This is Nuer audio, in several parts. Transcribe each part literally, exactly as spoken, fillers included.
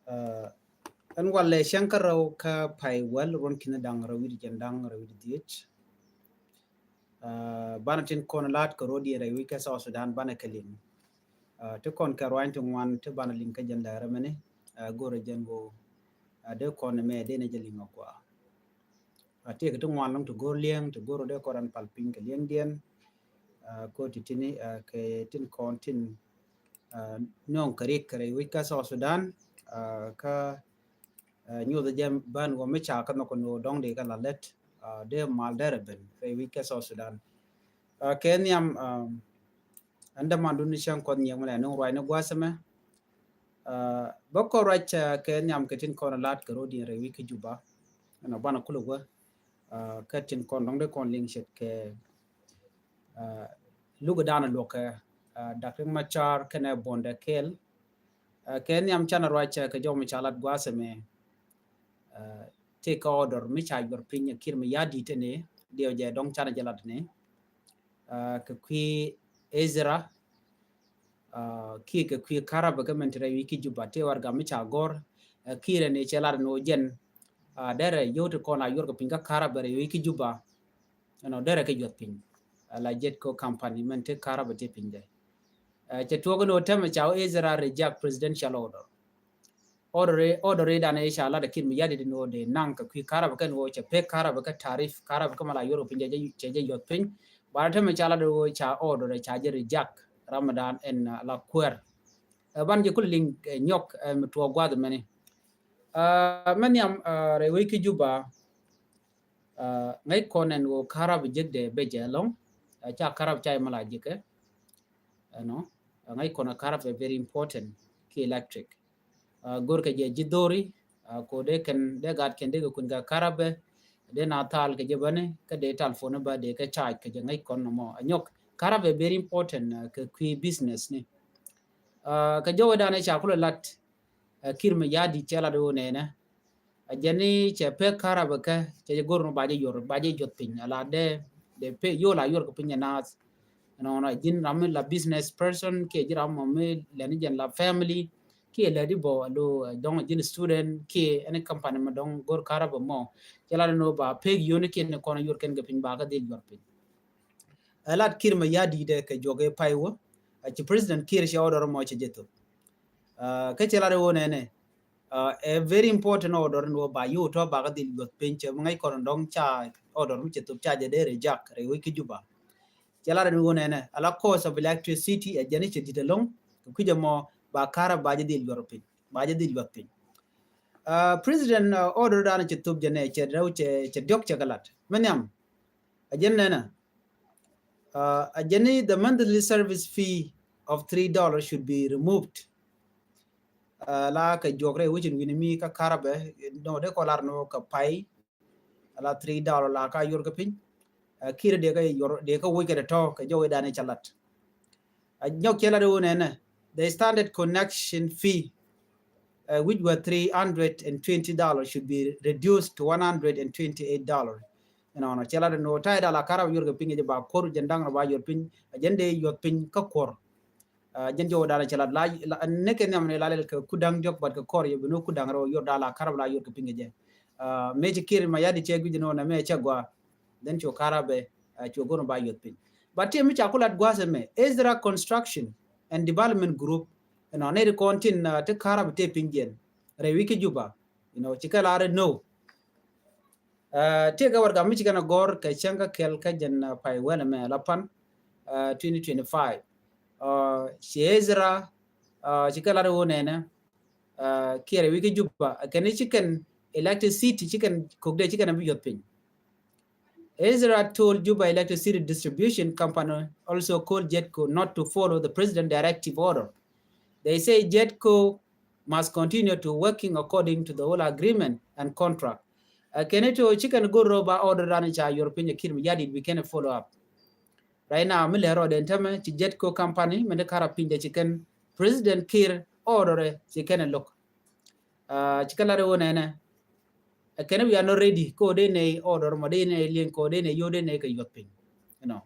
Ɛn walɛ cäŋ kä rɛw kä pay wäl ruɔ̱n ki̱n da̱ŋ rɛw wi̱cdɛ jiɛn da̱ŋ rɛw wi̱cdɛ dhieec. Banɛ tin kɔn la̱t kɛ rɔ̱diɛn rɛy wec kä South Sudan banɛ kɛ liŋ. Ti kɔn kɛ ruany ti ŋuan ti banɛ liŋ kä jɛn lɛr ɛmɛni. Go̱rɛ jɛn ɣöö dee kɔn ɛmɛ dee nɛ jɛ liŋ ɔ gɔaa. Tëëkɛ ti ŋuan lɔŋ ti go̱r liɛŋ ti go̱r dee kɔn ran pal piny kɛ liɛŋdiɛn. Ko ti tini kɛ tin kɔn tin nööŋ kɛ rik kɛ rɛy wec kä South Sudan. Kä nyuɔth jɛ ban wä mi ca kä nhɔk ni wä dɔŋ di kä la lɛt dee mal dɛrɛ ben rɛy wec kä South Sudan. Kɛ nhiam ɛn däman duni cäŋ kɔn nyiɛŋ mi lɛ ni ruac ni gua̱a̱th ɛmɛ. Bä kɔn ruac kɛ nhiam kɛ tin kɔn la̱t kɛ rɔ̱diɛn rɛy wec kä Juba. Ɛn ɔ banɛ kulɛ wä kä tin kɔn dɔŋ di kɔn liŋ ce̱tkɛ luk dan luɔkɛ Dak Riek Machar kɛnɛ Bondɛ Kiir. Kɛ nhiam canɛ ruac kɛ jɔw mi ca lat gua̱a̱th ɛmɛ. Tëëkɛ order mi ca juɔr piny Kiir Mayardit ɛnɛ diɛw jɛ dɔŋ canɛ jɛ lat ni kɛ kui̱ Ezra kiɛ kɛ kui̱ karabɛ kä mɛn ti rɛy wec kä Juba tëë warɛga mi ca gɔ̱r. Kiir ɛnɛ cɛ lat ni wä jɛn dɛrɛ yio̱w ti kɔn a yuɔr kɛ piny kä karabɛ rɛy wec kä Juba. Ɛnɔ dɛrɛ kɛ juɔth piny la Jetco company mɛn ti karabɛ ti piny dɛ. Cɛ tuɔk ni wä tämɛ ca wä Ezra reject presidential order. Order order idan ica lat Kiir Mayardit ni wä dee naŋ kɛ kui̱ karabɛ kɛn wä cɛ pek karabɛ kɛ tarif karabɛ kɛ mala yuɔr kɛ piny cɛ jɛ yuɔth piny. Banɛ tämɛ ca lat wä ca order ca jɛ reject Ramadan ɛn la kuɛr. Ban jɛ kul liŋ nyɔk mi tuɔk gua̱th mɛni. Mɛ nhiam rɛy wec kä Juba. Ŋäc kɔn ɛn wä karabɛ jek dee bɛ jɛ lɔŋ. Ca karabɛ ca imala jekɛ. Ɛnɔ ŋäc kɔn karabɛ very important ki electric. Go̱r kɛ jɛ ji̱ dhori ko dee kɛn dee gat kɛn dee kɛ kun kɛ karabɛ dee na thal kɛ jɛ bäni kä dee telephone bä dee kɛ charge kɛ jɛ ŋäc kɔn nɔmɔ a nyɔk karabɛ very important kɛ kui̱ business ni. Kɛ jɔwɛ danɛ ca kulɛ lat Kiir Mayardit cɛ lat wä nɛnɛ. A jɛn ni cɛ pek karabɛ kɛ cɛ jɛ go̱r ni ba jɛ yuɔr ba jɛ juɔth piny ala dee dee pek yol a yuɔr kɛ piny jɛ naath. Nɔnɔ ji̱n ram mi la business person kiɛ ji̱ ram mɔ mi lɛni jɛn la family kiɛ lɛdi bɔ alo dɔŋ ji̱n student kiɛ any company mi dɔŋ go̱r karabɛ mɔ. Cɛ lat ni wä ba pek yoni kiɛ ni kɔn yuɔr kɛn kɛ piny ba kä dhil yuɔr piny. Ɛ lat Kiir Mayardit dɛ kɛ juɔk ɛ pay wä. Ci president Kiir cɛ order mɔ cɛ jɛ thop. Kä cɛ lat ɛ wä nɛnɛ. Ɛ very important order ni wä ba yo̱w tɔ ba kä dhil yuɔth piny cɛ ŋäc kɔn dɔŋ ca order mi cɛ thop ca jɛ dee reject rɛy wec kä Juba. Cɛ lat ɛ ni wä nɛnɛ ala cost of electricity ɛ jɛn cɛ dit ɛlɔŋ kɛ kui̱c ɛmɔ ba karabɛ ba jɛ dhil yuɔth piny ba jɛ dhil yuɔth piny. President order dan cɛ thop jɛ nɛ cɛ rɛw cɛ diɔk cɛ kɛ lat mɛ nhiam. A jɛn nɛnɛ. A jɛn ni the monthly service fee of three dollars should be removed. La kɛ juɔk rɛy wecin wi̱ni mi kä karabɛ nɔ dee kɔ lar nɔ kɛ pay. Ala three dollar la ka yor kɛ piny. Kiir dee kɛ yor dee kɛ woc kɛ dee tɔ kɛ jɔw idan ica lat. A nyɔk cɛ lat iwun ɛnɛ the standard connection fee which were three hundred and twenty dollars should be reduced to one hundred and twenty eight dollars. Inɔnɔ cɛ lat inɔ ta̱y dal a karabɛ yor kɛ piny kɛ jɛ ba kuɔr jɛn da̱ŋ rɛ ba yor piny a jɛn dee yuɔth piny kä kuɔr. Jɛn jɔw dal cɛ lat la nekɛ nhiam ni la lɛl kɛ kudaŋ diɔk bat kɛ kɔr yɛ bi ni kudaŋ rɛ yor dal a karabɛ la yor kɛ piny kɛ jɛ. Mëë ci Kiir Mayardit cɛ guic ni wä nɛ mëë cɛ gua. Then cu karabɛ cu go̱r ba yuɔth piny. But ti mi ca ku lat gua̱a̱th ɛmɛ Ezra Construction and Development Group. Inɔ nɛ ri kɔn tin ti karabɛ tëë piny jɛn rɛy wi̱c kä Juba. Inɔ ci kɛ lar inɔ. Tiɛ kɛ warɛga mi ci kɛn a gɔr kɛ cäŋ kä kɛl kä jɛn pay wɛl ɛmɛ la pan twenty twenty-five. Ci Ezra ci kɛ lat iwun ɛnɛ. Kiɛrɛ wi̱i̱ kä Juba kɛn i̱ ci kɛn electricity ci kɛn kok dee ci kɛn a bi yuɔth piny. Ezra told Juba Electricity Distribution Company, also called Jetco, not to follow the president directive order. They say Jetco must continue to working according to the whole agreement and contract. Kɛn i̱ to ci kɛn go̱r rɔ ba order dan ca yor piny a Kiir Mayardit bi kɛn follow up. Right now mi lɛ rɔɔdɛ in tämɛ ci Jetco company mi ni karabɛ piny dɛ ci kɛn president Kiir order ci kɛn look. Ci kɛn lat iwun ɛnɛ. Kɛn we are not ready ko dee nɛ order mɔ dee nɛ liŋ ko dee nɛ yo dee nɛ kɛ yuɔth piny. Inɔ.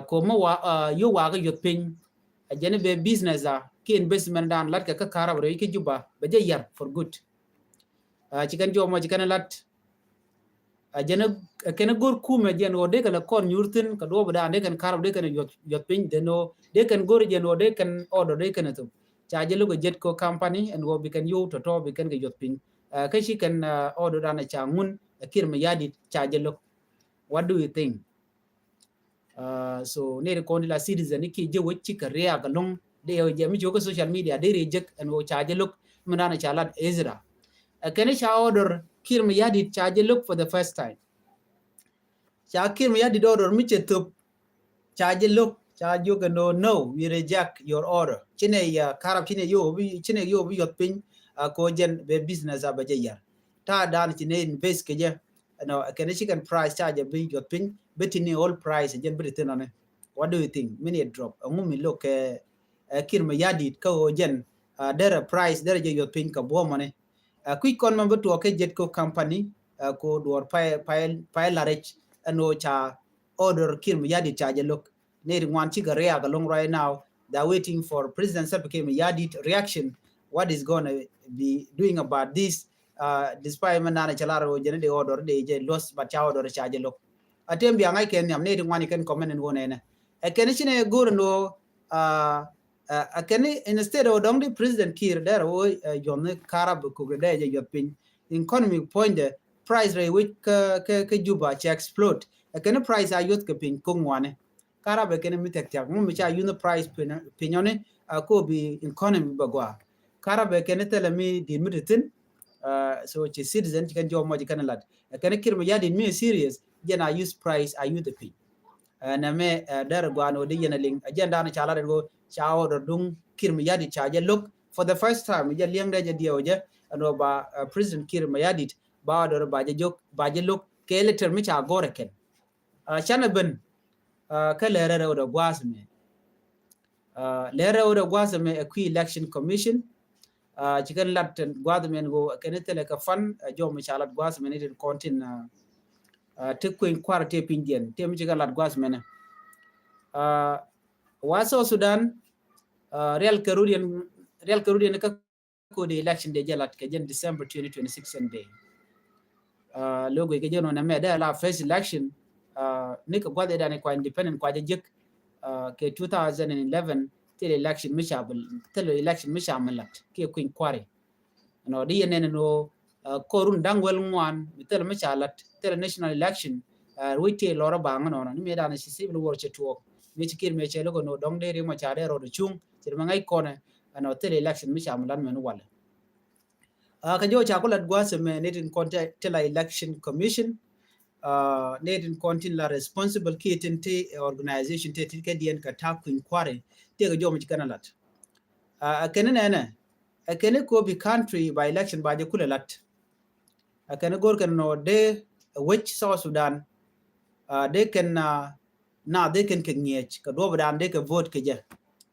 Ko mɛ wa yo wa kɛ yuɔth piny. A jɛn bɛ business a ki investment dan lat kɛ kä karab rɛy kä Juba bɛ jɛ yar for good. Ci kɛn jɔmɔ ci kɛn lat. Jɛn kɛn go̱r kumɛ jɛn ɣöö dee kɛn kɔn nyuur thi̱n kɛ duɔɔp dan dee kɛn karab dee kɛn yuɔth piny den ɣöö dee kɛn go̱r jɛn ɣöö dee kɛn order dee kɛn thop. Ca jɛ lo̱k a jet ko company ɛn ɣöö bi kɛn yo̱w tɔ̱tɔ̱ bi kɛn kɛ yuɔth piny. Kä ci kɛn order dan ca ŋun a Kiir Mayardit ca jɛ lo̱k. What do you think? So neri kɔn di la citizen ni ki jɛ wec ci kɛ riak along de yɛ jɛ mi jɛ wä kä social media de ri jek ɛn wä ca jɛ lo̱k mi dan ca lat Ezra. Ɛ kɛn ca order Kiir Mayardit ca jɛ lo̱k for the first time. Ca Kiir Mayardit order mi cɛ thop ca jɛ lo̱k ca jɛ kɛ no, no, we reject your order. Ci nɛ ya karab ci nɛ yo̱ bi ci nɛ yo̱ bi yuɔth piny. Ko jɛn bɛ business a bɛ jɛ yar. Ta dan ci nɛ invest kɛ jɛ. Ɛnɔ kɛn ci kɛn price ca jɛ bi yuɔth piny bi ti ni all price jɛn bi ti thin ɔni. What do you think? Min yɛ drop ɛŋu mi lo̱k kɛ Kiir Mayardit kä ɣöö jɛn derɛ price derɛ jɛ yuɔth piny kɛ buɔmɔni. Kui̱c kɔn mɛ bi tuɔɔk kɛ jet ko company ko duɔr pay pay pay large ɛn ɣöö ca order Kiir Mayardit ca jɛ lo̱k. Neri ŋuan cikɛ riak along right now. They are waiting for President Salva Kiir Mayardit reaction. What is gonna be doing about this? Despite mɛ nana cɛ lar ɣöö jɛn de order de jɛ luɔth, but ca order ca jɛ lo̱k. A tem bia ŋa̱c kɛn nhiam neri ŋuan ikɛn comment in ɣöö nɛnɛ. Ɛ kɛn ci nɛ go̱r in ɣöö a kɛn instead of dɔŋ di President Kiir dɛr ɣöö yuɔth ni karab kuk dɛ jɛ yuɔth piny. Economy puɔ̱nydɛ price rɛy wec kä kä Juba cɛ explode. Ɛ kɛn price a yuɔth kɛ piny kuk ŋuani. Karab ɛ kɛn mi thiak thiak ŋu mi ca yuɔth ni price piny ɔni a ko bi economy bɛ gua. Karab ɛ kɛn thilɛ mi di̱t mi ti thin. So ci citizen ci kɛn jɔw mɔc kɛn lat ɛ kɛn Kiir Mayardit mi serious jɛn a yuɔth price a yuɔth piny. Nɛ mɛ dɛr guan wä di yɛn a liŋ a jɛn dan ca lat ɛ go ca order duŋ Kiir Mayardit ca jɛ lo̱k for the first time jɛ liɛŋ dɛ jɛ diɛw jɛ ɛn wä ba President Kiir Mayardit ba order ba jɛ jok ba jɛ lo̱k kɛ letter mi ca gɔr ɛ kɛn. Canɛ ben kä lɛrɛ rɛw dɛ gua̱a̱th mɛ. Lɛrɛ rɛw dɛ gua̱a̱th mɛ ɛ kui̱ election commission. Ci kɛn lat gua̱a̱th mɛ go kɛn thilɛ kɛ fan jɔw mi ca lat gua̱a̱th mɛ ni tin kɔn tin ti kueny kuar ti piny diɛn ti mi ci kɛn lat gua̱a̱th mɛ ni. Wa South Sudan rial kɛ rut yɛn rial kɛ rut yɛn kä kodi election de jɛ lat kɛ jɛn December twenty twenty-six ɛn de. Logo kɛ jɛn wä nɛ mɛ dee la first election ni kɛ guath idan kua independent kua jɛ jek kɛ two thousand and eleven thil election mi ca thil election mi ca mi lat kɛ kueny kuari. Nɔ di yɛn nɛn nɔ korun daŋ wel ŋuan mi thil mi ca lat thil national election. Wi̱c ti lɔrɔ baŋ nɔ ni mi dan ci civil war cɛ tuɔk mi ci Kiir mi cɛ logo nɔ dɔŋ de ri mɔ ca de rɔ de cuŋ ci ri mɛ ŋa̱c kɔnɛ. Ɛnɔ thil election mi ca mi lat mɛn walɛ. Kä jɔw ca ku lat gua̱a̱th mɛ ni tin kɔn ti la election commission. Ni tin kɔn tin la responsible ki tin ti organization ti ti kɛ diɛn kɛ ta̱a̱ kui̱ny kuari ti kɛ jɔw mi ci kɛn a lat. Ɛ kɛn ni nɛnɛ ɛ kɛn ni ko bi country by election ba jɛ kulɛ lat. Ɛ kɛn ni go̱r kɛn nɔ dee wec South Sudan. Dee kɛn na dee kɛn kɛ ŋiɛc kɛ duɔp dan dee kɛ vote kɛ jɛ.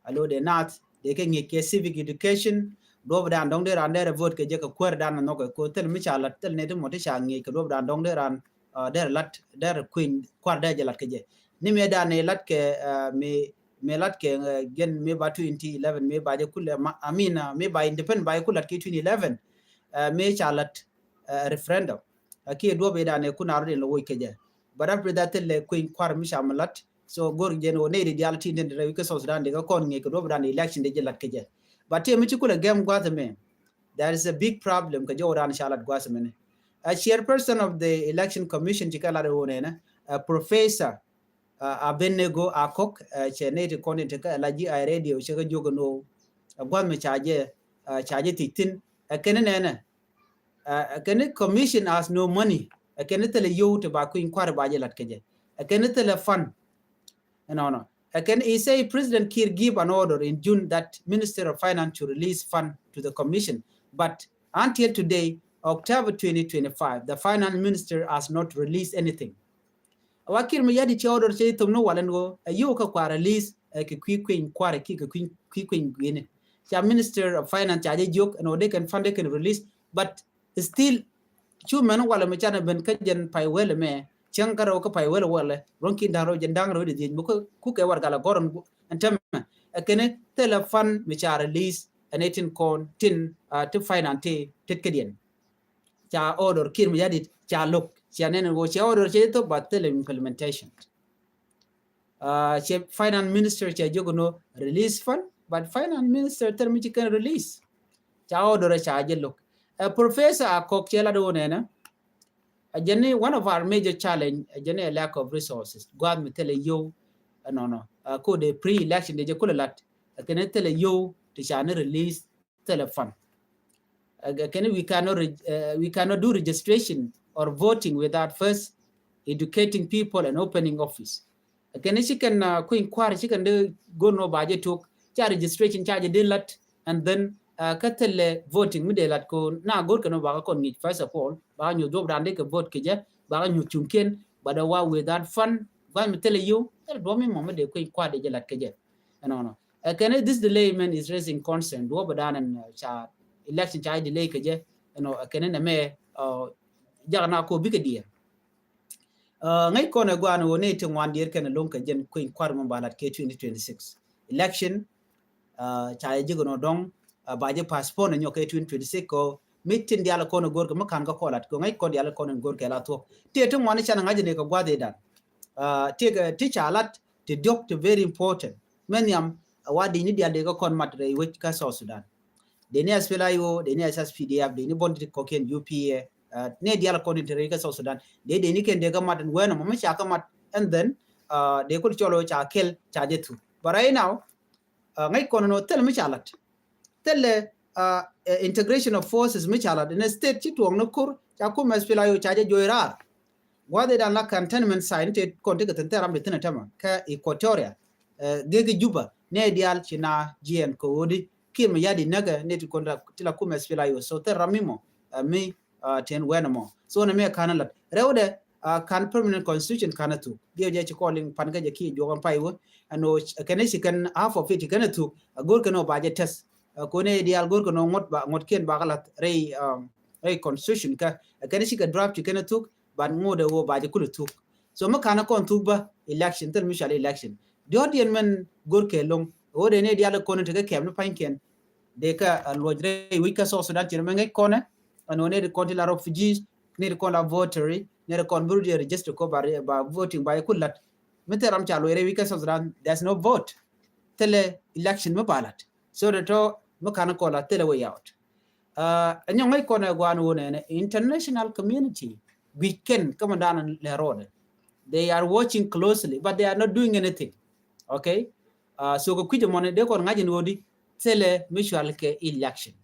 Alo dee nath dee kɛ ŋiɛc kɛ civic education. Duɔp dan dɔŋ dee ran dee rɛ vote kɛ jɛ kɛ kuäär dan na nhɔkɛ ko thil mi ca lat thil ni ti mɔ ti ca ŋiɛc kɛ duɔp dan dɔŋ dee ran dee rɛ lat dee rɛ kui̱ny kuar dee jɛ lat kɛ jɛ. Ni mi dan ni lat kɛ mi mi lat kɛ gɛn mi ba twenty eleven mi ba jɛ kulɛ ma I mean mi ba independent ba jɛ kulɛ lat kɛ twenty eleven. Mi ca lat referendum. Kiɛ duɔp idan ni kun a rɔ den lɔ woc kɛ jɛ. But after that thil lɛ kui̱ny kuar mi ca mi lat. So go̱r jɛn wä nɛy di dial ti den rɛw ikä South Sudan di kä kɔn ŋiɛ kɛ duɔp idan election di jɛ lat kɛ jɛ. But ti mi ci kulɛ gɛm gua̱th mɛ. There is a big problem kɛ jɔw dan ca lat gua̱th mɛ ni. A chairperson of the election commission ci kɛ lat wä nɛnɛ a professor Abednego Akok cɛ nɛy ti kɔn in ti kä la ji ay radio cɛ kä jiök ni wä gua̱th mɛ ca jɛ ca jɛ thi̱c thi̱n. Ɛ kɛn ni nɛnɛ Ɛ kɛn commission has no money. Ɛ kɛn thilɛ yio̱w ti ba kui̱ny kua̱r ba jɛ lat kɛ jɛ. Ɛ kɛn thilɛ fund. Ɛnɔnɔ ɛ kɛn he say President Kiir give an order in June that Minister of Finance to release fund to the commission, but until today, October twenty twenty-five, the finance minister has not released anything. A wa Kiir Mayardit cɛ order cɛ thom ni walɛ ni ɣöö ɛ yio̱w kä kua release ɛ kɛ kui̱ kui̱ny kua̱r ki kɛ kui̱ kui̱ny gui̱ni. Ca Minister of Finance ca jɛ jiök ɛn ɣöö dee kɛn fund dee kɛn release, but still cu mɛn walɛ mi canɛ ben kä jɛn pay wɛlɛ mɛ cäŋ kä rɛw kä pay wɛlɛ walɛ ruɔ̱ŋ ki̱n da̱ŋ rɛw jɛn da̱ŋ rɛw di dhiec mi ku kɛ warɛgak la gɔr ɛn tämɛ. Ɛ kɛn thilɛ fund mi ca release ɛn ɛ tin kɔn tin ti finance ti tet kädiɛn. Ca order Kiir Mayardit ca lo̱k, cia nɛn ɣöö cia order cia thop, but thilɛ implementation. Cia finance minister cia jiök nɔ release fund, but finance minister thilɛ mi ci kɛn release. Ca order ca jɛ lo̱k. Professor Akok cia lat ɣöö nɛnɛ, a jɛn ni one of our major challenge, a jɛn ni a lack of resources. Gua̱a̱th mi thilɛ yio̱w, ɛnɔnɔ. Ko de pre-election de jɛ kulɛ lat, a kɛn thilɛ yio̱w ti ca ni release telephone. Again, we cannot, uh, we cannot do registration or voting without first educating people and opening office. Again, ci kɛn kui̱ny kua̱r ci kɛn de go̱r nɔ ba jɛ tok, ca registration ca jɛ de lat, and then kä thilɛ voting mi de lat ko na go̱r kɛn nɔ ba kɛ kɔn ŋi̱c, first of all ba kɛ nyuth duɔp dan de kɛ vote kɛ jɛ, ba kɛ nyuth cuŋ kiɛn, but wa without fund, gua̱n mi thilɛ yio̱w, thilɛ duɔp mi mɔ mi de kui̱ny kua̱r de jɛ lat kɛ jɛ. Ɛnɔnɔ. Ɛ kɛn this delay mɛn is raising concern. Duɔ̱ɔ̱p dan ɛn ca election ca delay kɛ jɛ. Ɛnɔ ɛ kɛn nɛ mɛ jak na ko bikɛ diɛɛr. Ŋäc kɔn ɛ guan wä ni ti ŋuan diɛɛr kɛn loŋ kɛ jɛn kui̱ny kuar mɛ ba lat kɛ twenty twenty-six election. Ca jɛ jik nɔ dɔŋ ba jɛ postpone nyɔk kɛ twenty twenty-six kɔ. Mi tin dial kɔn ɛ gor kɛ mi kan kɛ kɔ lat kɔ, ŋäc kɔn dial kɔn ɛ gor kɛ la thuɔk. Ti ti ŋuan ni can ŋa̱c ni kɛ guath idan. Ti kɛ ti ca lat ti diɔk ti very important. Mɛ nhiam a wa dini dial de kɛ kɔn mat rɛy wec kä South Sudan. Deni S P L A I O, deni S S P D F, deni bɔn ti kɔkiɛn U P A. Ne dial kɔn ti rɛy kä South Sudan. De deni kɛn de kɛ mat wɛn mɔ mi ca kɛ mat, and then de kul cɔl ca kɛl ca jɛ thu. But right now ŋäc kɔn nɔ thil mi ca lat. Thilɛ integration of forces mi ca lat in a state ci tuɔŋ ni kur ca kum S P L A I O ca jɛ joy rar. Gua̱dhi dan la cantonment sign te kɔn ti kɛ thin thɛram di thin a tämɛ kä Equatoria. Gegi Juba ne dial ci na jiɛn kɛ ɣöödi Kiir Mayardit näkɛ ne ti kɔn ti la kum S P L A I O. So thil ram mi mɔ mi tin wɛn mɔ. So na mi a kan lat rɛwdɛ kan permanent constitution kan a thuk. Diɛ jɛ ci kɔn liŋ pan kä jɛ ki juɔk an pay wä. Ɛn ɣöö kɛn ci kɛn half of it kɛn a thuk a go̱r kɛn ɣöö ba jɛ tɛth. Kone dial go̱r kɛn ŋuɔt ba ŋuɔt kiɛn ba kɛ lath rɛy rɛy constitution kä kɛn ci kɛ draft ci kɛn thuk. Ban ŋuɔt ɛ wä ba jɛ kul thuk. So mi kan kɔn thuk ba election thil mi cual election diɔt diɛn mɛn go̱r kɛ loŋ wä de ne dial kɔn tekɛ kɛm ni pany kɛn. De kä luɔc rɛy wi̱c kä South Sudan ci mɛ ŋäc kɔn ɛ ɛn wä ne de kɔn ti la refugees, ne de kɔn la voter, ne de kɔn bur diɛ register ko ba voting ba jɛ kul lat. Mi thil ram ca luɔc rɛy wi̱c kä South Sudan, there's no vote. Thilɛ election mi ba lat. So de tɔ mi kan kɔn la thilɛ way out. Ɛnyɔ ŋäc kɔn ɛ guan wun ɛn international community guic kɛn kä mɔ dan lɛ rɔɔdɛ. They are watching closely but they are not doing anything. Okay. So kɛ kui̱c ɛmɔni de kɔn ŋa̱c in ɣöödi thilɛ mi cual kɛ election.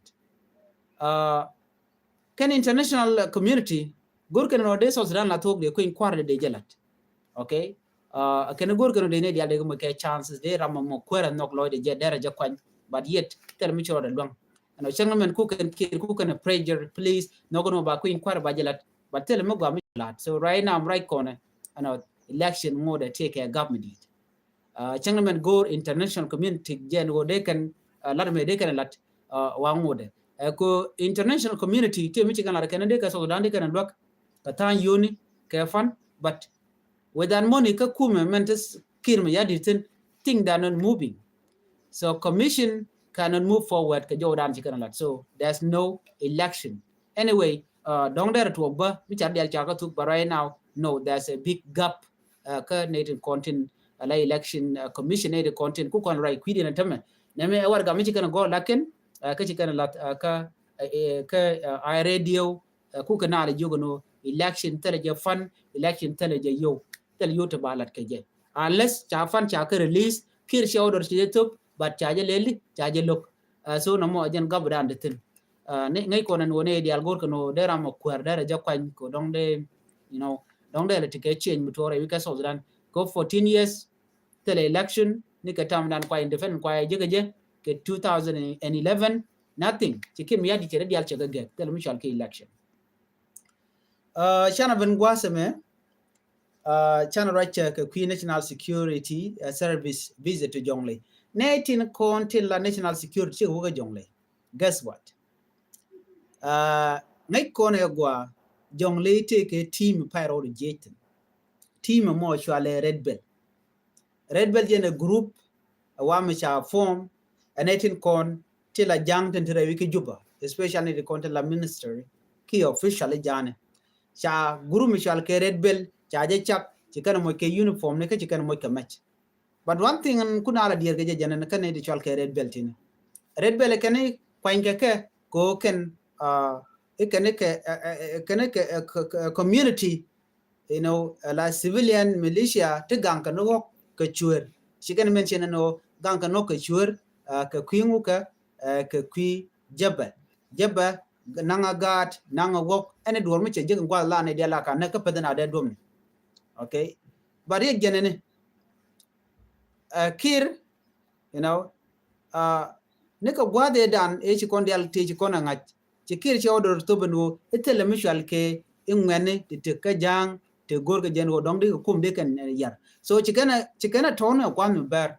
Kɛn international community go̱r kɛn nɔ de South Sudan la thok de kui̱ny kuar de de jɛ lat. Okay. Kɛn go̱r kɛn nɔ de ne dial de kɛ mɔ kɛ chances de ram mɔ kuɛrɛ nhɔk lɔc de jɛ derɛ jɛ kuany. But yet thil mi ci rɔɔdɛ luaŋ. Ɛn ɔ cäŋ mɛn ku kɛn Kiir ku kɛn pressure, please nhɔk nɔ ba kui̱ny kuar ba jɛ lat. But thil mi gua mi lat. So right now I'm right corner. Ɛn ɔ election ŋot ɛ tëë kɛ gap mi dit. Cäŋ ni mɛn go̱o̱r international community jɛn ɣöö dee kɛn lat mɛ dee kɛn lat. Wa ŋotdɛ ko international community ti mi ci kɛn lat kɛn dee kɛ South Sudan dee kɛn luäk kɛ tha̱a̱ŋ yoni kɛ fund. But with that money kä kumɛ mɛn ti Kiir Mayardit thin, thing that not moving. So commission cannot move forward kɛ jɔw dan ci kɛn lat. So there's no election. Anyway, dɔ̱ŋ derɛ tuɔɔk bä mi ca dial ca kä thuk, but right now no, there's a big gap. Kä nɛy tin kɔn tin ala election commission nɛy tin kɔn tin ku kɔn ruac kui̱diɛn tämɛ. Nɛmɛ ɛ warɛga mi ci kɛn gɔl lakin kä ci kɛn lath kä kä I radio ku kɛ naal jiök ni election thilɛ jɛ fund, election thilɛ jɛ yio̱w, thilɛ yio̱w ti ba lat kɛ jɛ. Unless ca fund ca kɛ release, Kiir cɛ order ci jɛ thop, but ca jɛ lɛli ca jɛ lo̱k. So nɔmɔ jɛn gap dan di thin. Ŋäc kɔn ɛn wä ni dial go̱r kɛn wä dee ram a kuɛr dee rɛ jɛ kuany kɛ dɔŋ dee, you know, dɔŋ dee lɛ ti kɛ change mi tuɔɔrɛ wi̱c kɛ South Sudan kɛ fourteen years. Thilɛ election ni kɛ tam dan kua independent kua jɛ kɛ jɛ kɛ two thousand and eleven, nothing. Ci Kiir Mayardit cɛ dee dial cɛ kɛ gɛk thilɛ mi cual kɛ election. Canɛ ben gua̱a̱th ɛmɛ. Canɛ ruac kɛ kui̱ national security service visit to Jonglei. Nɛ tin kɔn tin la national security cikɛ wä kä Jonglei. Guess what? Ŋäc kɔn ɛ gua Jonglei tëë kɛ team pay rɔɔd jiec thin. Team ɛmɔ cualɛ Red Belt. Red Belt jɛn ɛ group wa mi ca form, ɛn ɛ tin kɔn ti la ja̱ŋ tin ti rɛy wi̱i̱ ki Juba, especially ti kɔn ti la ministry ki official i̱ ja̱a̱ni. Ca group mi cɔal kɛ Red Belt ca jɛ cak, ci kɛn moc kɛ uniform ni kä ci kɛn moc kɛ mɛc. But one thing kun a la diɛɛr kɛ jɛ jɛn ni kɛn ni ti cɔal kɛ Red Belt tini. Red Belt kɛn ni kuany kɛ kɛ ko kɛn, uh, kɛn kɛ, uh, kɛn kɛ, uh, community, you know, la civilian militia ti gaŋ kɛ ni ɣɔk kɛ cuer. Ci kɛn mention ni gaŋ kɛ ni ɣɔk kɛ cuer, uh, kɛ kui̱ ŋu kɛ, uh, kɛ kui̱ Jɛbɛ. Jɛbɛ naŋ a gaat, naŋ a ɣɔk, ɛn duɔr mi cɛ jek in guath la ni diɛ la ka nɛ kä peth in a dee duɔm ni. Okay. But yɛ jɛn ni, uh, Kiir, you know, uh, ni kɛ guath ɛ dan ɛ ci kɔn dial ti ci kɔn a ŋa̱c. Ci Kiir ci order thop in wo i̱ thilɛ mi cual kɛ i̱ ŋuɛni ti ti kä ja̱a̱ŋ ti go̱r kɛ jɛn wo dɔŋ di kɛ kum di kɛn, uh, yar. So ci kɛn a, ci kɛn a tɔn a guath mi bɛr.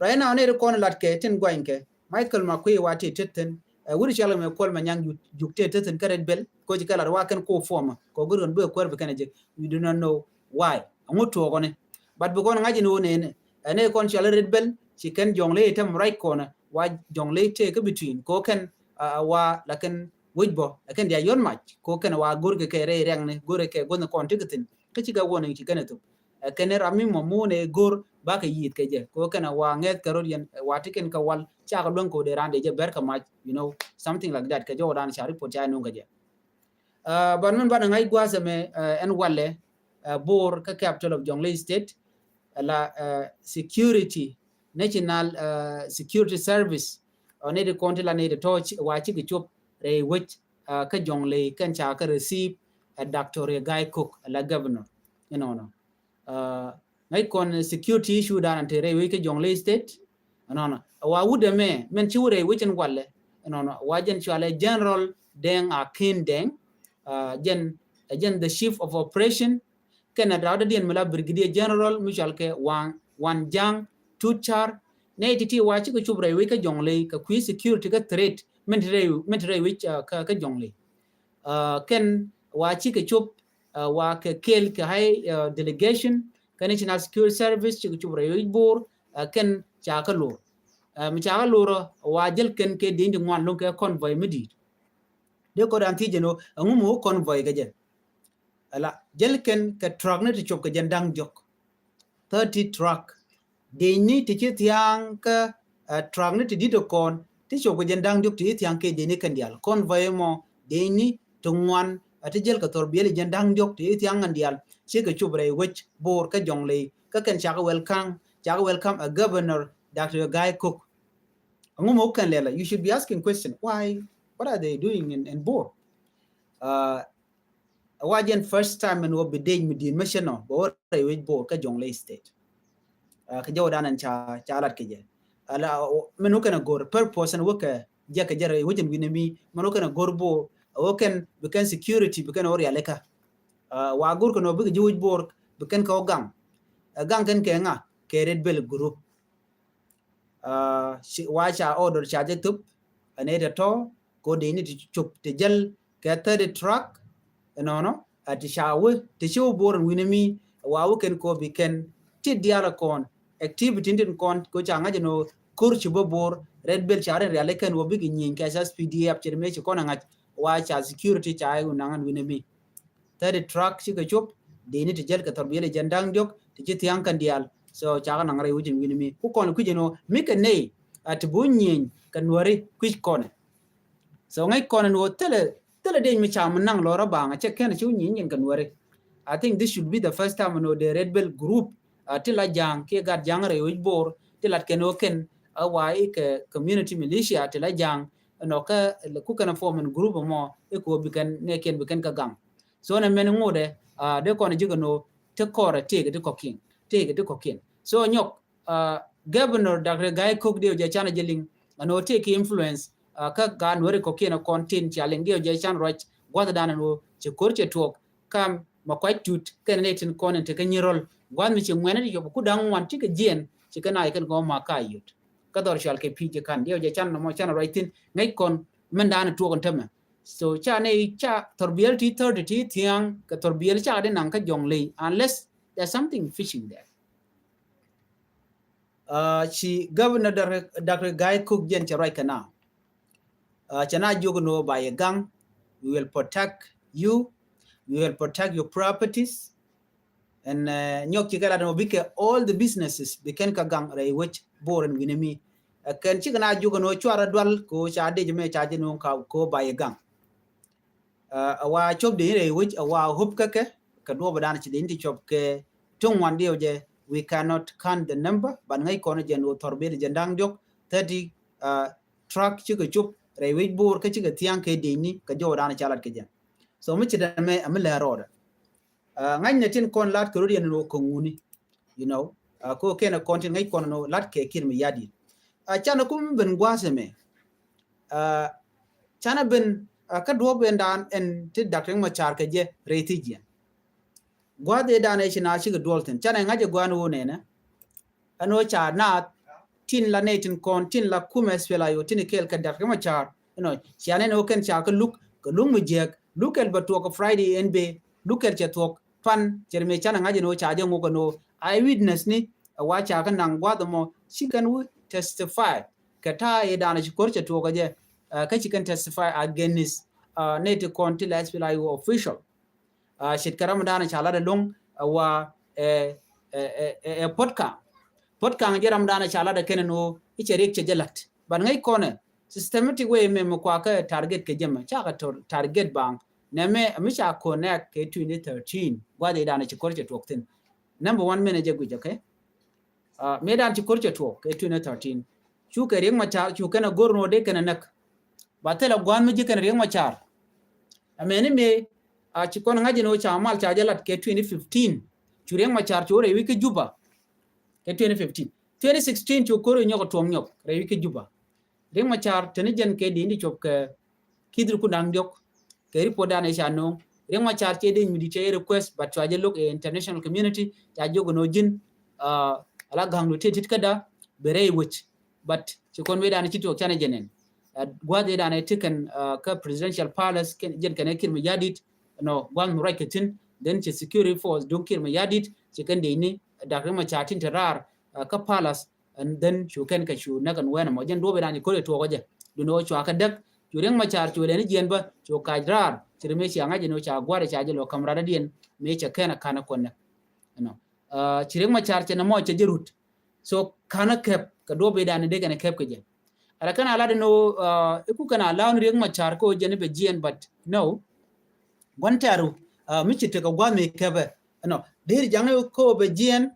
Right now ni ri kɔn lat kɛ tin guany kɛ Michael Makuei wa ti tet thin, uh, wuri cɔal mɛ Kuol Manyang juk ti tet thin kä Red Belt ko ci kɛ lat wa kɛn ko form ko go̱r kɛn bɛ kuɛr bi kɛn a jek. We do not know why. Ŋu tuɔkɔni. But bi kɔn ŋa̱c in wo nɛni, ɛn ɛ kɔn cɔal Red Belt ci kɛn Jɔŋlei tem right kɔn wa Jɔŋlei tëë kä between ko kɛn, uh, wa la kɛn wec bɔ la kɛn dia yɔn mac ko kɛn wa go̱r kɛ kɛ rɛy rɛŋni go̱r kɛ guɔnh kɔn ti kɛ thin kä ci kɛ wuɔn ci kɛn a thop. Ɛ kɛn ram mi mɔ mun ɛ go̱r bakɛ yieth kɛ jɛ ko kɛn wa ŋɛth kɛ rot yɛn, ɛ, wa ti kɛn kɛ wal cakɛ luäŋ ko dee ran dee jɛ bɛr kɛ mac, you know, something like that kɛ jɛ wä dan ca report ca nuŋ kɛ jɛ. Uh, but min banɛ ŋa̱c gua̱a̱th ɛmɛ, uh, ɛn walɛ, uh, Bor kä capital of Jonglei State, la, uh, security, national, uh, security service, uh, ni di kɔn ti la ni di tɔ wa cikɛ cop rɛy wec, uh, kä Jonglei kɛn ca kä receive, uh, Doctor Riek Gai Kok la governor. You know, no. Uh, ŋäc kɔn security issue dan te rɛy wec kä Jonglei State. Ɛnɔnɔ wa wut ɛmɛ mɛn ci wut rɛy wec in walɛ. Ɛnɔnɔ wa jɛn cualɛ General Deng Akin Deng. Uh, jɛn, jɛn the chief of operation. Kɛn a dawdɛ diɛn mi la Brigadier General mi cual kɛ Wan, Wan Jang Tuchar. Nɛ ti ti wa cikɛ cop rɛy wec kä Jonglei kɛ kui̱ security kä threat mɛn ti rɛy, mɛn ti rɛy wec, uh, kä, kä Jonglei. Uh, kɛn wa cikɛ cop, uh, wa kɛ kel kɛ high, uh, delegation kɛ National Security Service cikɛ cop rɛy wec Bor, uh, kɛn ca kä lor. Uh, mi ca kä lor, uh, wa jäl kɛn kɛ dieny di ŋuan loŋ kɛ convoy mi di̱i̱t. Dee kɔdan thiec jɛn ɣöö ɛŋu mi wä convoy kɛ jɛ. Ala jäl kɛn kɛ truck ni ti cop kɛ jɛn da̱ŋ diɔk. Thirty truck. Dieny ni ti ci thia̱a̱ŋ kä, uh, truck ni ti di̱t kɔn ti cop kɛ jɛn da̱ŋ diɔk ti ci thia̱a̱ŋ kɛ dieny ni kɛn diaal. Convoy mɔ dieny ni ti ŋuan, uh, ti jäl kɛ thɔr biɛl jɛn da̱ŋ diɔk ti ci thia̱a̱ŋ kɛn diaal. Cikɛ cop rɛy wec Bor kä Jonglei kä kɛn cakɛ welcome, cakɛ welcome a governor Doctor Gai Kok. Ɛŋu mɛ wä kɛn lɛlɛ? You should be asking question. Why? What are they doing in, in Bor? Uh, wa jɛn first time in wä bi dec mi di̱i̱t mi cɛ nɔ bɛ wä rɛy wec Bor kä Jonglei State. Uh, kɛ jɛ wä dan ɛn ca, ca lat kɛ jɛ. Ala, uh, min wä kɛn a go̱r purpose ɛn wä kɛ jɛ kɛ jɛ rɛy wec ɛn wi̱n mi, min wä kɛn a go̱r Bor, uh, wä kɛn bi kɛn security bi kɛn wä rialikä. Uh, wa go̱r kɛn wä bikɛ ji̱ wec Bor bi kɛn kɛ wä gaŋ. Uh, gaŋ kɛn kɛ ŋa? Kɛ Red Belt group. Uh, wa ca order ca jɛ thop, ɛn ɛ tɛ tɔ ko dee ni ti cop ti jäl kɛ thirty truck. Ɛnɔnɔ a ti ca wä ti ci wä Bor ɛn wi̱n mi wa wä kɛn ko bi kɛn ti diaal kɔn activity tin kɔn ko ca ŋa̱c ɛn wä ko̱r ci bä Bor. Red Belt ca rin riali kɛn wä bikɛ nyieny kɛ S S P D F cɛ mi ci kɔn a ŋa̱c wa ca security ca wä naŋ ɛn wi̱n mi. Thirty truck cikɛ cop dee ni ti jäl kɛ thɔr biɛl jɛn da̱ŋ diɔk ti ci thia̱a̱ŋ kɛn diaal. So cakɛ naŋ rɛy wecin wi̱n mi ku kɔn kui̱c ɛn wä mi kɛ ney a ti bi wä nyieny kɛ nuäri kui̱c kɔnɛ. So ŋäc kɔn ɛn wä thilɛ, thilɛ dec mi ca mi naŋ lɔr a baŋ a cɛ kɛn ci wä nyieny nyin kɛ nuäri. I think this should be the first time ɛn wä dee Red Belt group, uh, ti la ja̱a̱ŋ kiɛ gat ja̱a̱ŋ rɛy wec Bor ti lat kɛn wä kɛn a wa ikɛ community militia ti la ja̱a̱ŋ ɛn wä kä ku kɛn a form ɛn group ɛmɔ ikɛ wä bi kɛn nɛ kɛn bi kɛn kä gaŋ. So nɛ mɛn ŋotdɛ, uh, dee kɔn ji̱ kɛ no̱o̱ ti kɔrɛ tëëkɛ ti kɔ̱kiɛn, tëëkɛ ti kɔ̱kiɛn. So nyɔk, uh, Governor Doctor Gai Kok diɛw jɛ can a jɛ liŋ ɛn ɣöö tëëkɛ influence, uh, kä gaat nuäri kɔ̱kiɛn a kɔn tin cia liŋ diɛw jɛ can ruac gua̱thdan ɛn ɣöö cɛ ko̱r cɛ tuɔɔk kam ma kuac tut kɛn ni tin kɔn in tekɛ nyirɔl gua̱th mi ci ŋuɛ̈ni ti cop ku da̱ŋ ŋuan ti kɛ jiɛn ci kɛ na ci kɛn kɛ ma ka yot. Kä dhɔr cual kɛ pi̱i̱ jɛ kan diɛw jɛ can nɔmɔ can a ruac thi̱n ŋäc kɔn mɛn da̱a̱n tuɔɔk in tämɛ. So ca nɛ ca thɔr biɛl ti thirty ti thia̱a̱ŋ kɛ thɔr biɛl ca di naŋ kä Jonglei unless there's something fishing there. Ci Governor Doctor Gai Kok jɛn cɛ ruac kɛ na. Cɛ na jiök ni wä ba yɛ gaŋ, we will protect you, we will protect your properties. Ɛn nyɔk ci kɛ lat ni wä bikɛ all the businesses bi kɛn kä gaŋ rɛy wec Bor ɛn wi̱ni mi. Kɛn cikɛ na jiök ni wä cuarɛ dual kɛ wä ca dec mɛ ca jɛ ni wä kɛ wä ba yɛ gaŋ. A wa cop dee rɛy wec a wa hop kä kɛ kɛ duɔp dan ci dee ti cop kɛ tuŋ wan diɛw jɛ. We cannot count the number, but ŋäc kɔn jɛ ni wä thɔr ben jɛ daŋ diɔk thirty truck cikɛ cop rɛy wec Bor kä cikɛ thiaŋ kɛ dee ni kɛ jɔw dan ca lat kɛ jɛ. So mi ci dee mɛ a mi lɛ rɔɔdɛ. Ŋa̱cnɛ tin kɔn lat kɛ rot yɛn ni wä kɛ ŋuni. You know, ko kɛn kɔn tin ŋäc kɔn ni wä lat kɛ Kiir Mayardit. Canɛ kum ben gua̱a̱th ɛmɛ. Canɛ ben kä duɔ̱ɔ̱p ɛn daan ɛn ti Doctor Riek Machar kɛ jɛ rɛy thi̱c yɛn. Gua̱a̱th ëë daan ɛ ci na cikɛ duɔl thi̱n canɛ ŋa̱c ɛ gua̱a̱n wä nɛnɛ. Ɛn wä ca naath tin la nɛy tin kɔn tin la kumɛ SPLA-IO tin kɛɛl kɛ Doctor Riek Machar. Ɛnɔ cia nɛn wä kɛn ca kä luk kɛ luk mi jiɛk luk kɛl bɛ tuɔk kɛ Friday ɛn bee luk kɛl cɛ thuɔk pan cɛ ri mi canɛ ŋa̱c ɛn wä ca jɛ ŋuk ɛn wä eyewitness ni. Ɛ wa ca kä naŋ gua̱th ɛmɔ ci kɛn wä testify kɛ ta̱a̱ ëë daan ɛ ci ko̱r cɛ tuɔk kɛ jɛ. Kä ci kɛn testify against nɛy ti kɔn ti la SPLA-IO official. Ce̱tkɛ ram dan ca lat ɛlɔ̱ŋ ɛ wa ɛ Potkaŋ. Potkaŋ jɛ ram dan ca lat ɛ kɛn ɛn wä i̱ cɛ riɛk cɛ jɛ lat. But ŋäc kɔnɛ systematic way mɛ mi kua kä target kɛ jɛ mɛ ca kɛ target baŋ. Nɛ mɛ mi ca connect kɛ twenty thirteen gua̱th ëë dan ci ko̱r cɛ tuɔk thi̱n. Number one mɛn ɛ jɛ guic, okay? Mëë dan ci ko̱r cɛ tuɔk kɛ twenty thirteen. Cu kɛ Riek Machar cu kɛn a go̱r ni wä dee kɛn a näk. Ba thilɛ gua̱a̱n mi ji̱ kɛn Riek Machar. Ɛ mɛni mëë a ci kɔn ŋa̱c ni wä ca mal ca jɛ lat kɛ twenty fifteen. Cu Riek Machar cu wä rɛy wi̱c kä Juba kɛ twenty fifteen. Twenty sixteen cu ko̱r i̱ nyɔk a tuɔŋ nyɔk rɛy wi̱c kä Juba. Riek Machar teni jɛn kɛ di ni cop kɛ Kiir kun daŋ diɔk. Kɛ report dan ɛ ca no̱o̱ŋ Riek Machar cɛ dee mi di cɛ request but cua jɛ look ɛ international community ca jiök ɛn wä ji̱n. Ala ga̱ŋ du tit tit käda bɛ rɛy wec. But ci kɔn wee dan ci tuɔk canɛ jɛ nɛn. Gua̱th ëë dan ɛ ti kɛn kä presidential palace jɛn kɛn ɛ Kiir Mayardit. Nɔ gua̱th mi ruac kɛ thi̱n then ci security force duŋ Kiir Mayardit ci kɛn dee ni Doctor Riek Machar tin te raar kä palace. And then cu kɛn kɛ cu näk ɛn wɛn ɛmɔ jɛn duɔ̱p iran ci ko̱r ɛ tuɔɔk ɔ jɛ. Dun ɣöö cua kɛ däk cu Riek Machar cu lɛn i̱ jiɛn bä cu kac raar ci ri mëë cia ŋa̱c ɛn ɣöö ca gua̱r ɛ ca jɛ lɔ ka̱m rat ɛ diɛn mëë cɛ kɛn ɛ ka̱n ɛ kuɔn näk. Ɛnɔ ci Riek Machar cɛ nɛ mɔ cɛ jɛ rut. So ka̱n ɛ kɛp kɛ duɔ̱p iran ɛ dee kɛn ɛ kɛp kɛ jɛ. Ala kɛn a lat ɛn ɣöö iku kɛn a la̱a̱n Riek Machar kä ɣöö jɛn i̱ bɛ jiɛn but no. Gua̱n tɛ̈ru mi ci tekɛ gua̱th mi kɛpɛ ɛnɔ dee ri jaŋ ɛ kä ɣöö bɛ jiɛn.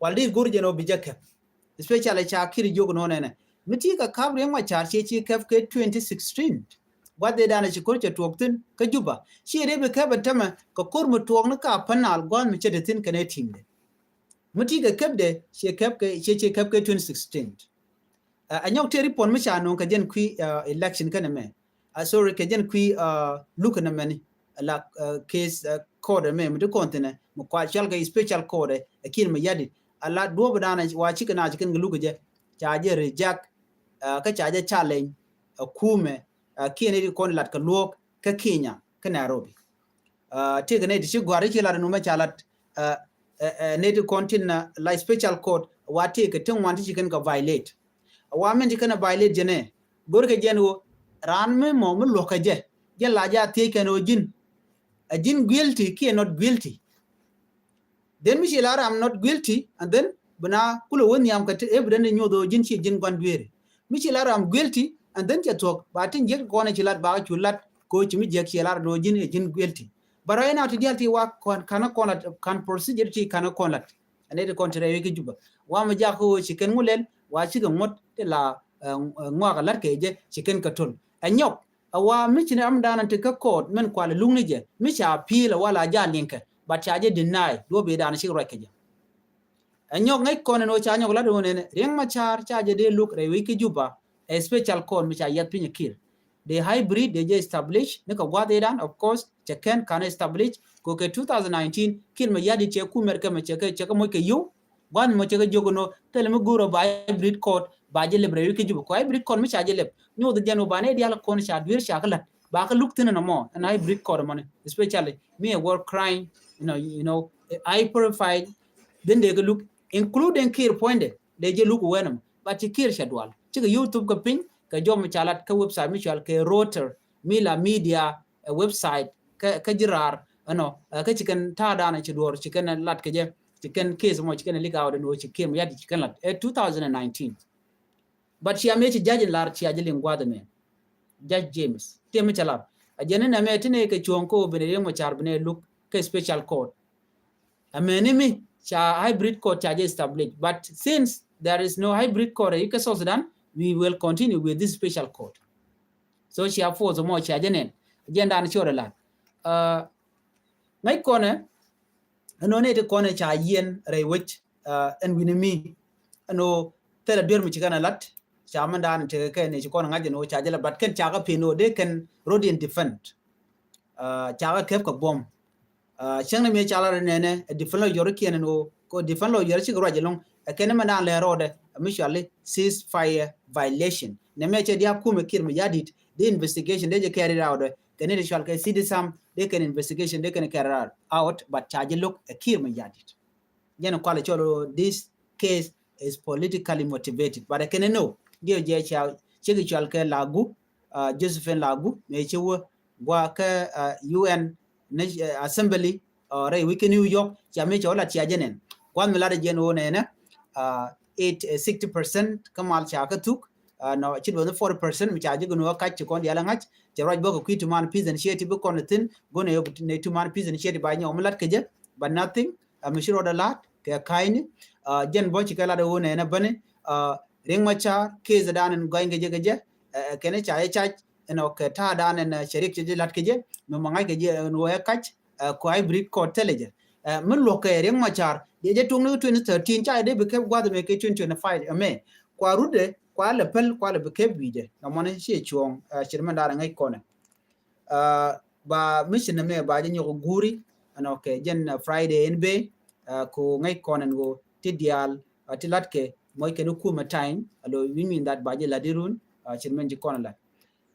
Wal di go̱r jɛn ɔ bi jɛ kɛp. Especially ca Kiir jiök nɔ nɛnɛ mi ti kɛ kap Riek Machar ciɛ ci kɛp kɛ twenty sixteen. Gua̱th ëë dan ci ko̱r cɛ tuɔk thi̱n kä Juba ciɛ dee bi kɛp ɛn tämɛ kɛ ko̱r mi tuɔk ni ka Upper Nile gua̱th mi cɛ te thi̱n kɛn ɛ team de. Mi ti kɛ kɛp de ciɛ kɛp kɛ ciɛ ci kɛp kɛ twenty sixteen. Ɛ nyɔk tëë report mi ca no̱o̱ŋ kɛ jɛn kui̱ election kɛn ɛmɛ. A sorry kɛ jɛn kui̱ luk kɛn ɛmɛni. Ala case court ɛmɛ mi ti kɔn thinɛ mi kua cɔal kɛ special court ɛ Kiir Mayardit. Ala duɔ̱ɔ̱p dan wa cikɛ na ci kɛn kɛ luk kɛ jɛ ca jɛ reject. Kä ca jɛ challenge ɛ kumɛ kiɛ ni ti kɔn lat kɛ luɔ̱ɔ̱k kä Kenya kä Nairobi. Tëëkɛ nɛy ti ci gua̱r i̱ ci lat ɛn wä mɛ ca lat nɛy ti kɔn tin la special court wa tëëkɛ ti ŋuan ti ci kɛn kɛ violate. A wa min ci kɛn ɛ violate jɛn ɛ go̱rkɛ jɛn wä raan mi mɔ mi luɔ̱kɛ jɛ jɛn la jɛ a thiec kɛn wä ji̱n. A ji̱n guilty kiɛ not guilty. Then mi ci la ram not guilty and then bina kulɛ wä nhiam kɛ ti evidence nyoth wä ji̱n ci ji̱n gua̱n dueeri. Mi ci la ram guilty and then cɛ thuɔ̱k ba tin jiɛk kɔn ci lat ba cu lat ko ci mi jiɛk ci la ram wä ji̱n ɛ ji̱n guilty. But right now ti dial ti wa kɔn kan kɔn lat kan procedure ti kan kɔn lat. Ɛn ɛ ti kɔn ti rɛy wec kä Juba wa mi jak ko ci kɛn ŋu lɛl wa ci kɛ ŋuɔt ti la ŋuak a lat kɛ jɛ ci kɛn kɛ tol ɛ nyɔk. A wa mi ci ni am dan ti kä court min kual luk ni jɛ mi ca appeal a wa la ja liŋ kɛ but ca jɛ deny duɔ̱ɔ̱p iran ci ruac kɛ jɛ. Ɛ nyɔk ŋäc kɔn ɛn ɣöö ca nyɔk lat ɣöö nɛnɛ Riek Machar ca jɛ dee luk rɛy wec kä Juba ɛ special court mi ca yiath piny ɛ Kiir. Dee hybrid dee jɛ establish ni kɛ gua̱th iran of course cɛ kɛn kan establish ko kɛ two thousand nineteen Kiir Mayardit cɛ kumɛr kɛ mɛ cɛ kɛ cɛ kɛ moc kɛ yio̱w. Gua̱th mɔ cɛ kɛ jiök ɛn ɣöö thilɛ mi go̱o̱r ɔ ba hybrid court ba jɛ lɛp rɛy wec kä Juba kɛ hybrid court mi ca jɛ lɛp nyoth jɛn ɣöö ba nɛ dial kɔn ca dueer ca kä la̱t ba kä luk thi̱n ɛn ɛmɔ ɛn hybrid court ɛmɔni especially mi ɛ war crime you know you know high profile. Then dee kɛ luk including Kiir puɔ̱nydɛ. dee jɛ luk wɛnɛm, but ci Kiir cɛ dual. Cikɛ YouTube kɛ piny, kɛ jɔm ca lat kä website mi cual kɛ Rotor, mi la media, ɛ website, kä, kä ji̱ raar, ɛnɔ, ɛ, kä ci kɛn ta̱a̱ da̱a̱n ci duɔ̱ɔ̱r, ci kɛn lat kɛ jɛ, ci kɛn case mɔ, ci kɛn lik out ɛn ɣöö ci Kiir Mayardit ci kɛn lat. Ɛ two thousand and nineteen. But cia mëë ci judge in lar cia jɛ liŋ gua̱th ɛmɛ. Judge James. Tiɛm mi cɛ lar. A jɛn in ɛmɛ ti nɛ kɛ cuɔ̱ɔ̱ŋ kä wä bi nɛ Riek Machar bi nɛ luk kɛ special court. Ɛmɛni mi ca hybrid court ca jɛ establish. But since there is no hybrid court ɛ ikä South Sudan, we will continue with this special court. So cia force mɔ cia jɛ nɛn. Jɛn dan ci ɔrɛ lat. Uh, ŋäc kɔnɛ, ɛnɔ nɛ ti kɔnɛ ca yiɛn rɛy wec, uh, ɛn wi̱ni mi. Ɛnɔ thilɛ duer mi ci kɛn a lat, ca mɛn dan tekɛ kɛ ni ci kɔn ŋa̱c ɛn ɣöö ca jɛ la, but kɛn ca kɛ pin ɣöö dee kɛn rot in defend. Uh, ca kɛ kɛp kɛ buɔ̱m. Uh, cäŋ ni mëë ca lar nɛnɛ, ɛ defend lawyer kiɛn ɛn ɣöö, kɛ defend lawyer cikɛ ruac ɛlɔ̱ŋ, ɛ kɛn mɛn dan lɛ rɔɔdɛ, ɛ mi cuali ceasefire violation. Nɛ mëë cɛ diaak kumɛ Kiir Mayardit, dee investigation dee jɛ carry out, ɛ kɛn ni di cual kɛ citizen, dee kɛn investigation dee kɛn carry out, but ca jɛ lo̱k ɛ Kiir Mayardit. Jɛn kualɛ cɔl this case is politically motivated. But kɛn ni no, diɛ jɛ ca cek cual kɛ Lagu, uh, Josephine Lagu, mëë cɛ wä gua kä, uh, U N Nat-, uh, Assembly, uh, rɛy wi̱c kä New York, cia mëë cɛ wä lat cia jɛ nɛn. Gua̱th mi lat jɛn wä nɛnɛ, uh, eight, uh, sixty percent kä mal ca kä thuk, uh, nɔ ci duɔth forty percent mi ca jɛ gɛ nuɔ kac ci kɔn diaal ŋa̱c, cɛ ruac bä kɛ kui̱ tuman peace initiative bi kɔn thi̱n, go̱n ɛ yop nɛ tuman peace initiative ba nyɛ wä mi lat kɛ jɛ, but nothing, uh, mi ci rɔɔdɛ lat kɛ ka̱cni, uh, jɛn bä ci kɛ lat wä nɛnɛ bäni, uh, Riek Machar case dan in gɔny kɛ jɛ kɛ jɛ, uh, kɛn ca jɛ cac, ɛnɔ kɛ ta̱a̱ dan in, uh, cɛ Riek cɛ jɛ lat kɛ jɛ, mi ma ŋa̱c kɛ jɛ ɛn wä ɛ kac, uh, kɛ hybrid court thilɛ jɛ. Uh, mi luɔk kɛ Riek Machar, diɛ jɛ tuɔ̱ŋ ni twenty thirteen, ca jɛ dee bi kɛp gua̱th mɛ kɛ twenty twenty-five, ɛmɛ. Kua rutdɛ, kua lɛ päl, kua lɛ bi kɛp wi̱i̱dɛ. Nɔmɔni ciɛ cuɔ̱ɔ̱ŋ, uh, cir mɛn da̱rɛ ŋäc kɔnɛ. Uh, ba mission ɛmɛ ba jɛ nyɔk guuri, ɛnɔ kɛ jɛn, uh, Friday in bee, uh, ko ŋäc kɔnɛ ɛn ɣöö ti diaal, uh, ti latkɛ mɔc kɛn kumɛ time, alo wi̱i̱ min that ba jɛ lat irun, uh, cir mɛn ji̱ kɔnɛ lat.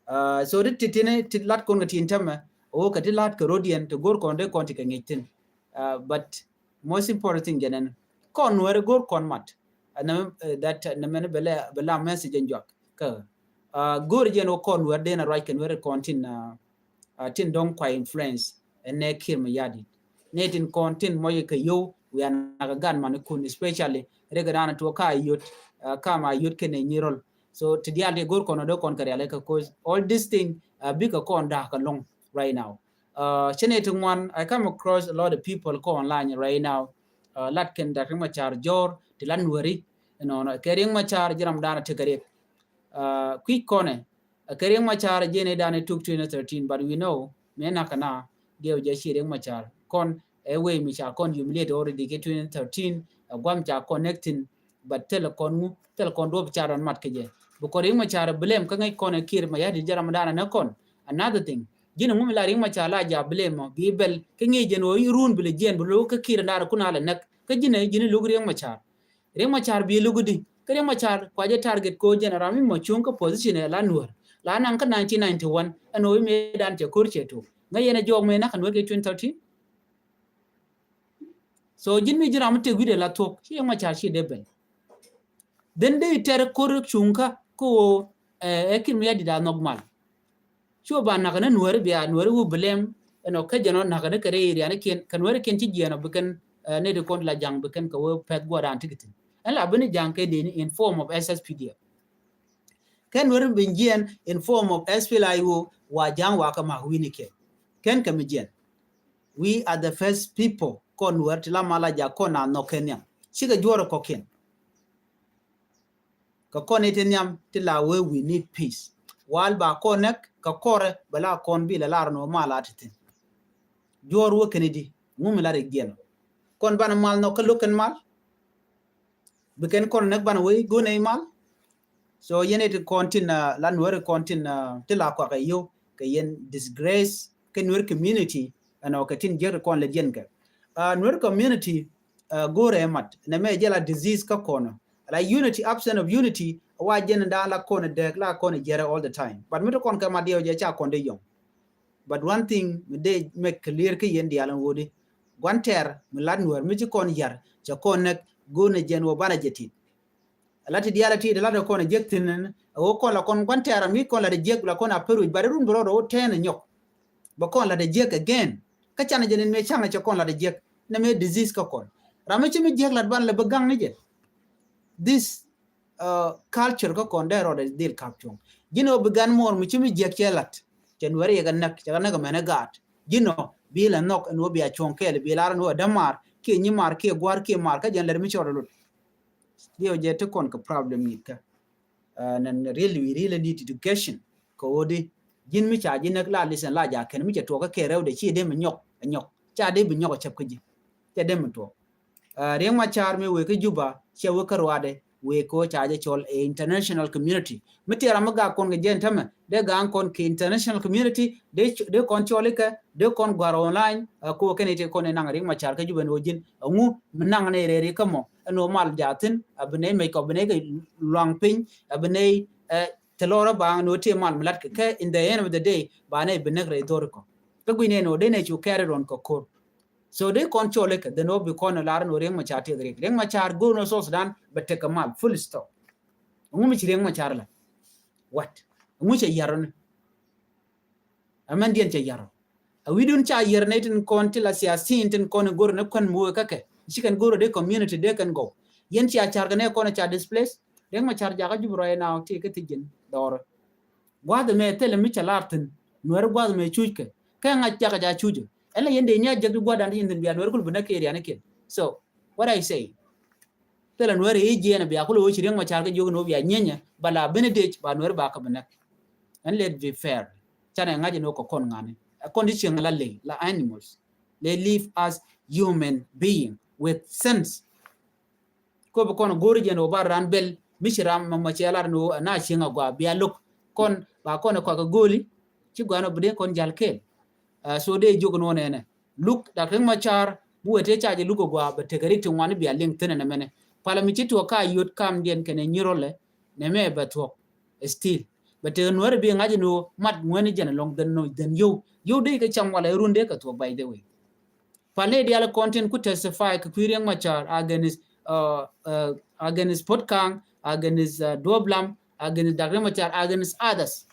Uh, so ti ti tini ti lat kɔn kɛ tin tämɛ, ɣöö kɛ ti lat kɛ rodiɛn ti go̱r kɔn dee kɔn ti kɛ ŋi̱c thi̱n. Uh, but most important thing jɛnɛn, kɔn Nuɛri go̱r kɔn mat. Uh, nɛ, uh, that, uh, nɛ mɛn bɛ la, bɛ la message in juak. Kä, uh, go̱r jɛn wä kɔn Nuɛri dee na ruac kɛ Nuɛri kɔn tin, uh, uh, tin dɔ̱ŋ kua influence ɛn nɛ Kiir Mayardit. Nɛ tin kɔn tin mɔc kɛ yow, wiaa nak gat mani kun, especially Riek dan tuɔ ka yot, uh, ka ma yot kɛn ɛ nyirol. So ti diaal ti go̱r kɔn dee kɔn kɛ rial ɛ kɛ, cause all this thing, uh, bikɛ kɔn da̱k along right now. Uh, cɛ nɛ ti ŋuan, I come across a lot of people kɔn online right now. Uh, lat kɛn dak Riek Machar jɔr ti la Nuɛri, you know, kɛ Riek Machar jiram dan ti kɛ Riek. Uh, kui̱ kɔnɛ, uh, kɛ Riek Machar jɛn ɛ dan tuk twenty thirteen, but we know, mɛ nak na, diɛw jɛ ci Riek Machar. Kɔn, ɛ wee mi ca kɔn humiliate already kɛ twenty thirteen, uh, guam ca connecting, but thilɛ kɔn ŋu, thilɛ kɔn duɔp ca rɔn mat kɛ jɛ. Because Riek Machar blame kä ŋäc kɔn ɛ Kiir Mayardit jɛ ram dan ɛ nɛ kɔn. Another thing, ji̱n ŋu mi la Riek Machar la ja blame mɔ, bi bɛl, kä ŋi̱i̱c jɛn ɣöö irun bi lɛ jiɛn, bi lo̱k kä Kiir ndaar kun a lɛ näk. Kä ji̱n ɛ ji̱n lo̱k Riek Machar. Riek Machar bi lo̱k di. Kä Riek Machar kua jɛ target ko jɛn ram mi mɔ cuŋ kä position ɛ la Nuɛr. La naŋ kä nineteen ninety-one, ɛn ɣöö mi dan cɛ ko̱r cɛ tok. Ŋäc yɛn ɛ jɔɔk mi nak ɛ Nuɛr kɛ twenty thirteen. So ji̱n mi ji̱ ram mi tek wi̱dɛ la thuɔ̱k, ci Riek Machar ci dee ben. Then dee tɛr ko̱r cuŋkä kä ɣöö, eh, ɛ Kiir Mayardit a nhɔk mal. Cu ba nakä ni Nuɛri bia Nuɛri wu blame, you know, kä jɛn ɔ nakä ni kɛ rɛy area ni kiɛn, kɛ Nuɛri kiɛn ci jiɛn ɔ bi kɛn, eh, ni di kɔn la ja̱ŋ bi kɛn kɛ wee pɛth guɔ dan ti ki thi̱n. Ɛn la bi ni ja̱ŋ kɛ dee ni in form of S S P D F. Kɛn Nuɛri bi jiɛn in form of S P L A I O wa ja̱ŋ wa kɛ mak wi̱ni kiɛn. Kɛn kɛ mi jiɛn. We are the first people kɔn Nuɛri ti la mal a jak kɔn a nhɔk kɛ nhiam. Cikɛ juɔrɛ kɔkiɛn. Kɛ kɔn i̱ ti nhiam ti la wee we need peace. Wal ba kɔn näk kɛ kɔrɛ bɛ la kɔn bi lɛ lar nɔ mal a ti thin. Juɔr wee kɛn idi ŋu mi la rik jiɛn. Kɔn banɛ mal nɔ kä lo̱k kɛn mal. Bi kɛn kɔn näk banɛ wee go̱n ɛ mal. So yɛn iti kɔn tin, uh, la Nuɛri kɔn tin, uh, ti la kuak ɛ yio̱w kɛ yɛn disgrace kɛ Nuɛri community ɛn ɔ kɛ tin jiäk ti kɔn lɛ jiɛn kɛ. Uh, Nuɛri community, uh, go̱rɛ mat nɛ mɛ jɛ la disease kä kɔn. La unity, absence of unity, wa jɛn da la kɔn dɛk la kɔn jiɛrɛ all the time. But mi ti kɔn kɛ mat diɛw jɛ ca kɔn di yɔŋ. But one thing mi dee make clear kä yɛn diaal ɛn wodi. Guan tɛr mi lat Nuɛr mi ci kɔn yar cɛ kɔn näk go̱n ɛ jɛn wä banɛ jɛ tit. Lat ti diaal a ti di lat kɔn a jiäk thin ni. A wä kɔn la kɔn guan tɛɛr a mi kɔn la di jiäk la kɔn a pär wi̱c ba di run bi rɔɔd a wä tɛɛn a nyɔk. Ba kɔn la di jiäk again. Kä can a jɛ ni mi caŋ a cɛ kɔn la di jiäk. Ni mi disease kä kɔn. Ram mi ci mi jiäk lat ban lɛ bi gaŋ ni jɛ. This uh, culture kä kɔn dee rɔɔd a dhil kap cuɔ̱ŋ. Ji̱n ɔ bi gan muɔr mi ci mi jiäk cɛ lat. Cɛ nuɛri yɛ kɛ näk, cɛ kɛ näk mɛn ɛ gaat. Ji̱n ɔ bi la nhɔk ɛn wä bi a cuɔ̱ŋ kɛɛl bi lar ɛn wä dämaar kiɛ nyimaar kiɛ gua̱r kiɛ maar kä jɛn lɛr mi cɔɔd ɛ lut. Diɛ ɔ jɛ ti kɔn kɛ problem ŋi̱t kä. Uh, nɛn really, we really need education. Kɛ wä di ji̱n mi ca ji̱ näk la listen la ja kɛn mi cɛ tuɔk kä kɛ rɛw de ci dee mi nyɔk ɛ nyɔk ca dee bi nyɔk ɛ cɛp kä ji̱. Cɛ dee mi tuɔk. Uh, Riek Machar mi wee kä Juba cɛ wee kä ruadɛ wee kɛ wä ca jɛ cɔl ɛ international community. Mi tiɛɛr ram mi gak kɔn kɛ jɛn tämɛ dee gak kɔn kɛ international community dee kɔn cɔl ikɛ dee kɔn guar online. Uh, kɛ wä kɛn iti kɔn inaŋ Riek Machar kä Juba ni wä ji̱n aŋu mi naŋ ni rɛri kä mɔ ɛn wä mal jathin a bi nɛy mɛc kɔ bi nɛy kɛ luaŋ piny a bi nɛy. Uh, te lɔrä ba ni wä ti mal mi lat kɛ kɛ in the end of the day ba nɛy bi näk rɛy dhori kɔ. Kä guic nɛy ni wä dee nɛy cu kɛɛri ruɔn kɛ kor. So dee kɔn cɔl ikɛ dhen wä bi kɔn lar ni wä Riek Machar tiɛth Riek Riek Machar go̱o̱r ni South Sudan bɛ tekɛ mal full stop. Ŋu mi ci Riek Machar la what? Ŋu cɛ yar ni amɛn diɛn cɛ yar. A wi̱dun ca yar ni tin kɔn ti la siasin tin kɔn go̱o̱r ni kɔn muwe kakɛ ci kɛn go̱o̱r dee community dee kɛn gɔw. Yɛn ci a car kɛ ni kɔn ca displace. Riek Machar jakä Juba right now ti kä ti ji̱n dhɔr. Gua̱th ɛmɛ thilɛ mi cɛ lar thi̱n nuɛri gua̱th ɛmɛ cuc kɛ kɛ ŋa̱c jakä ja cuc. Ɛn la yɛn dee nya jek di gua̱dan ti yɛn thi̱n bia nuɛri kul bi näk kɛ rianikiɛn. So what I say, thilɛ nuɛri i̱ jiɛn bia kul wä ci Riek Machar kɛ jiök ni wä bia nyienyɛ ba la ben idec ba nuɛri ba kä bi näk. And let be fair. Canɛ ŋa̱c ni wä kɛ kɔn ŋa̱ni a kɔn ti cieŋ la ley la animals. They live as human being with sense. Ko bi kɔn go̱o̱ri jɛn wä ba ran bɛl mi ci ram ma ma cɛ lar ni wä na cieŋ a gua bia lo̱k kɔn ba kɔn kɔak a go̱o̱li. Ci gua ni wä bi dee kɔn jal kɛɛl. Uh, so dee jiök ni wä nɛnɛ look dak Riek Machar mi wä tee ca jɛ lo̱k a gua bɛ tekɛ rik ti ŋuan bia liŋ thi̱n ɛn ɛmɛnɛ. Palɛ mi ci tuɔk ka yot kam diɛn kɛnɛ nyirɔlɛ nɛ mɛ bɛ thuɔk. Still bɛ tekɛ nuɛri bi ŋa̱c ni wä mat ŋuɛni jɛn ɛlɔŋ dhen noc dhen yio̱w yio̱w dee kɛ cam walɛ run dee kɛ thuɔk by the way. Pal ni dial kɔn tin ku testify kɛ kui̱ Riek Machar against, uh, uh, against Puot Kang, against, uh, Duop Lam, against Dak Riek Machar, against others.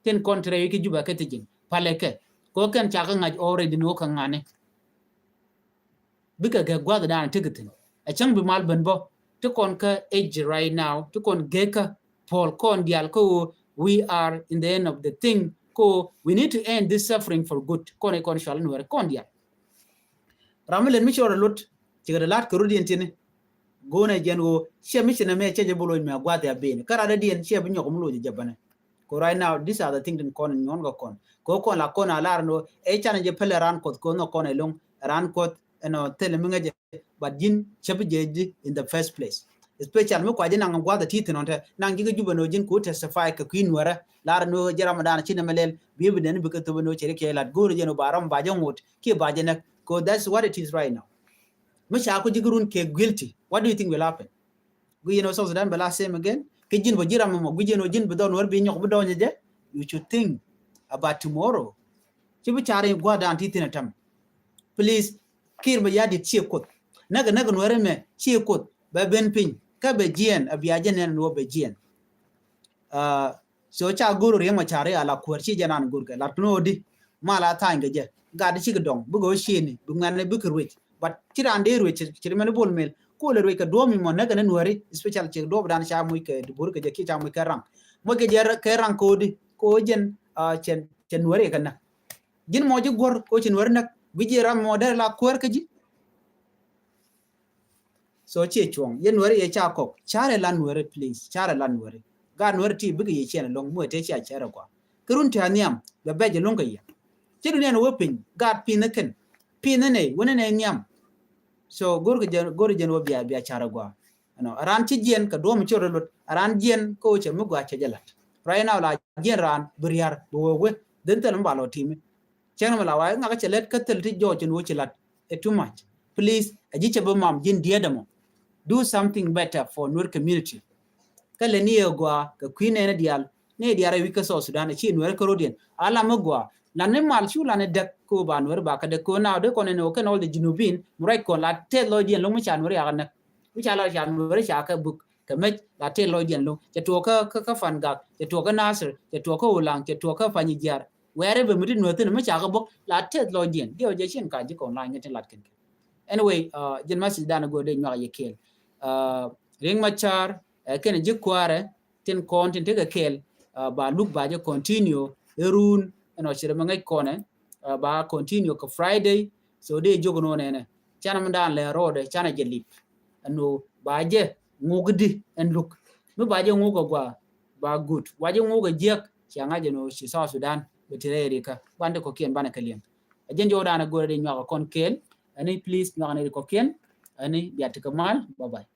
Tin kɔn ti rɛy ki Juba kɛ ti ji̱n palɛ kɛ kɛ wä kɛn ca kä ŋa̱c already ni wä kä ŋa̱ni. Bikɛ gɛ gua̱th dan ti kɛ thi̱n a cäŋ bi mal ben bä ti kɔn kä age right now ti kɔn gɛ kä Paul kɔn dial kä wä we are in the end of the thing kä wä we need to end this suffering for good kɔn i kɔn cual nuɛr kɔn dial. Ram mi lɛt mi cɔr a lot cikɛ de lat kɛ rot yɛn tini. Go̱o̱nɛ jɛn ɣöö ciɛ mi ci nɛ mɛ cɛ jɛ bi loc mɛ a gua̱th ya ben kä rat dee diɛn ciɛ bi nyɔk mi loc jɛ bänɛ. Ko right now these are the thing tin kɔn nyuɔn kɛ kɔn ko kɔn la kɔn a lar ni ɣöö ɛ can jɛ pɛlɛ ran kuɔth ko nɔ kɔn ɛ loŋ ran kuɔth ɛnɔ thilɛ mi ŋäcɛ. But ji̱n cɛ bi jɛ di in the first place. Especially mi kua ji̱ naŋ gua̱th a ti thin ɔn tɛ naŋ ji̱ kä Juba ni ɣöö ji̱n ku testify kɛ kui̱ nuɛrɛ lar ni ɣöö jɛ Ramadan ci nɛ mɛ lɛl bi bi dɛn bi kɛ thop ni ɣöö cɛ ri kɛ lat go̱o̱ri jɛ ni ɣöö ba ram ba jɛ ŋot kiɛ ba jɛ nɛk. Ko that's what it is right now. Mi ca ku ji̱ kä run kɛ guilty, what do you think will happen? Guic yɛn ɔ South Sudan bɛ la same again. Kɛ ji̱n bä ji̱ ram mɔ guic yɛn ɔ ji̱n bi dhɔn wär bi nyɔk bi dhɔn jɛ jɛ. You should think about tomorrow. Ci bi car in gua̱dan ti thin a tam. Please kir bä ya dit cie kuoth. Näk näk nuɛr mɛ cie kuoth bɛ ben piny kä bɛ jiɛn a bia jɛ nɛn nuɔ bɛ jiɛn. Uh, so ca go̱r Riek Machar a la kuäär ci jɛ nan go̱r kɛ lat kɛ ni odi. Ma la tha̱a̱ny kɛ jɛ gat ci kɛ dɔŋ bikɛ ocieni bi ŋuɛn ni bikɛ ruec. But ci raan dee ruec ci ri mɛn Bol Mel ko lɛ ruec kɛ duɔ̱ɔ̱p mi mɔ näk kɛ ni nuɛri especially ci duɔ̱ɔ̱p dan ca muc kɛ dibur kɛ jɛ ki ca muc kɛ raŋ. Muc kɛ jɛ kɛ raŋ ko odi ko jɛn, uh, cɛ nuɛri kɛ näk. Ji̱n mɔ ji̱ guɔ̱r ko ci nuɛri näk bi ji̱ ram mɔ dee la kuäär kɛ ji̱. So ciɛ cuɔ̱ŋ yɛ nuɛri yɛ ca kɔk carɛ la nuɛri please carɛ la nuɛri. Gaat nuɛri ti bikɛ yɛ ciɛn ɛlɔŋ muɛ te cia cɛrɛ kua. Kɛ run ti a nhiam bɛ bɛc ɛlɔŋ kɛ yɛ. Ci duniɛn wä piny gaat pi̱n ni kɛn pi̱n ni nɛy wä ni nɛy nhiam. So go̱r kɛ jɛn go̱r jɛn wä bia bia carɛ gua. Ɛnɔ ran ci jiɛn kɛ duɔ̱m ci rɔ lot ran jiɛn kä wä cɛ mi gua cɛ jɛ lat. Right now la jiɛn ran bi riar bi wä wä dhin thil mi ba lɔ timi. Cäŋ nɔmɔ la wa ŋakä cɛ lät kä thil ti jɔɔc in wä ci lat. Ɛ too much. Please a ji̱ cɛ bä mam ji̱n diɛt ɛmɔ. Do something better for Nuer community. Kä lɛ ni ɛ gɔaa kɛ kui̱ nɛɛni diaal ni diaal rɛy wi̱c kä South Sudan ɛ ci Nuer kä rodiɛn a lam ɛ gɔaa. Lan ni mal cu lan ni däk ko ba Nuer ba kä däk ko now dee kɔn ɛn ɔ kɛn all the Junubin mi ruac kɔn la tɛth lɔcdiɛn lo̱ŋ mi ca Nuer yakä näk. Mi ca la ca Nuer ca kɛ buk kɛ mec, la tɛth lɔcdiɛn lo̱ŋ. Cɛ tuɔɔk kä, kä, kä Fangak, cɛ tuɔɔk kä Nasir, cɛ tuɔɔk kä Ulaŋ, cɛ tuɔɔk kä Panyijiar. Wherever mi ti nuɔ̱th thi̱n mi ca kɛ bok, la tɛth lɔcdiɛn. Diɛ wä jɛ cin ka ji̱ kɔn la̱ny ŋä tin lat kɛn kɛ. Anyway, uh, jɛn message dan go̱o̱r dee nyuak yɛ kɛɛl. Uh, Riek Machar, uh, kɛnɛ ji̱ kua̱rɛ, tin kɔn tin tekɛ kɛɛl, uh, ba luk ba jɛ continue, irun, ɛn ɔ cirɛ mi ŋäc kɔnɛ, uh, ba continue kɛ Friday, so dee jiök nɔ nɛnɛ. Canɛ mi dan lɛ rɔɔdɛ, canɛ jɛ lip. Ɛn ɔ ba jɛ ŋuk di, ɛn luk. Mi ba jɛ ŋuk ɛ gua, ba good. Ba jɛ ŋuk ɛ jiɛk, cia ŋa̱c ɛn ɔ ci South Sudan, bɛ ti rɛy rikä. Ban ti kɔkiɛn banɛ kɛ liɛŋ. A jɛn jɔw dan a go̱o̱rɛ di nyuak ɛ kɔn kɛɛl, ɛni please nyuak ni di kɔkiɛn, ɛni bia ti kɛ mal, bye bye.